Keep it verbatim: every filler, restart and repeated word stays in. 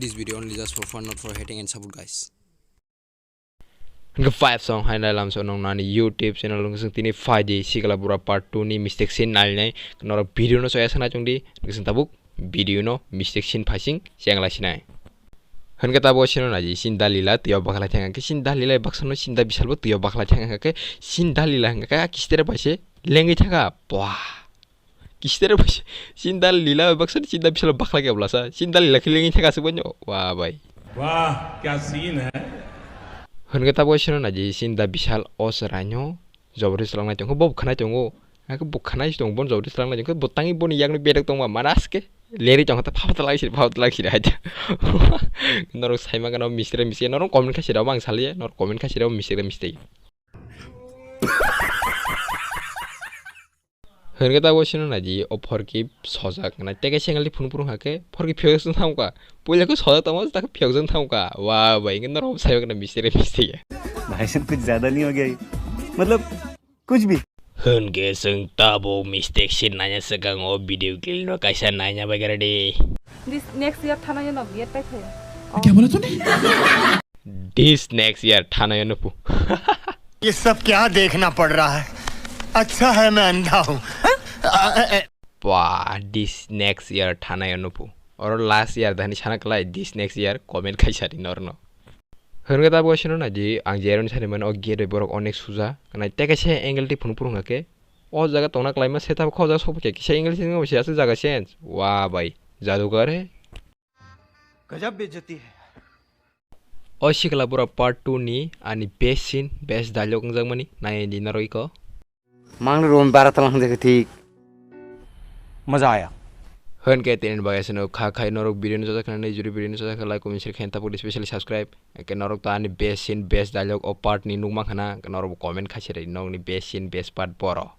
This video only just for fun, not for hating and support, guys. Hingke five song hai nai lamso nong nani YouTube channel nong song tini phai di sikla bura part two ni mistake sin nai nai norok video no soya sana chungdi nong song tabuk video no mistake sin phasing chengla sinai. Hingke tabo sino naji sinda lila tuyo bakla thang ke sinda lila baksa no sinda bisal bo tuyo bakla thang ke sinda lila hingke kistere paise lengwi thaka. Bwah. Kistere bai sinda lila baksa sinda bisalo bakla ke blasa sinda lila kilingi thaka sukbanyo wa bai. Wah, kya scene hai. Hwnke tabo sino naji sinda bisal os raino jobori selangnai tongkho bo khanai tongo. Hake bo khanai tong bon jobori selangnai tongkho bo tangi boni yakni bedek tongma manas ke leri tongkho ta phapta lagisiri phapta lagisiri haja. Norok saima gano misre misre norok comment khasira bang saliye norok comment khasira misre misre. Hwnke tabuk sino naidi o phorki sojak nai teke sengal di phunuk phunuk hake phorki phiyok jang thamkha puila khe sojak tongma tak phiyok jang thamkha wa bai hwnke norok sai khe mistere mistere. भाई साहब कुछ ज्यादा नहीं हो गया ये? मतलब कुछ भी। Hwnke chwng tabuk mistake se nanya swkang o video clip no kaisa naina bai gare di. This next year thana yeno B Ed paithai. क्या बोला तूने? This next year thana yeno pu. ये सब क्या देखना पड़ रहा है? अच्छा है मैं अंधा हूँ। Pwa, this next year thana yeno pu. Oro last year dani sana klai this next year comment khai sari norno. Hwnke tabuk sino naidi ang jeroni sani mano o gate borok onek suja. Nai teke se angle ti phunuk phunuk hake. O jaga tongna klaima se tabuk kho jaga sokphaikha kisa angle sini se aswk jaga change. Wa bai, jadugar he. गजब बेइज्जती है। O sikla bura part two ni ani best scene, best dialogue wngjakmani nai di norok iko. Mang room bara talang jagati. मजा आया। Hwnke tini bagwi aswk kha khai norok video no sajak khna nai juri video no sajak like comment share khaina tabuk specially subscribe. Ke norok to ani best scene, best dialogue o part ni nukma khna norok bo comment khaisiri nokni best scene, best part boro.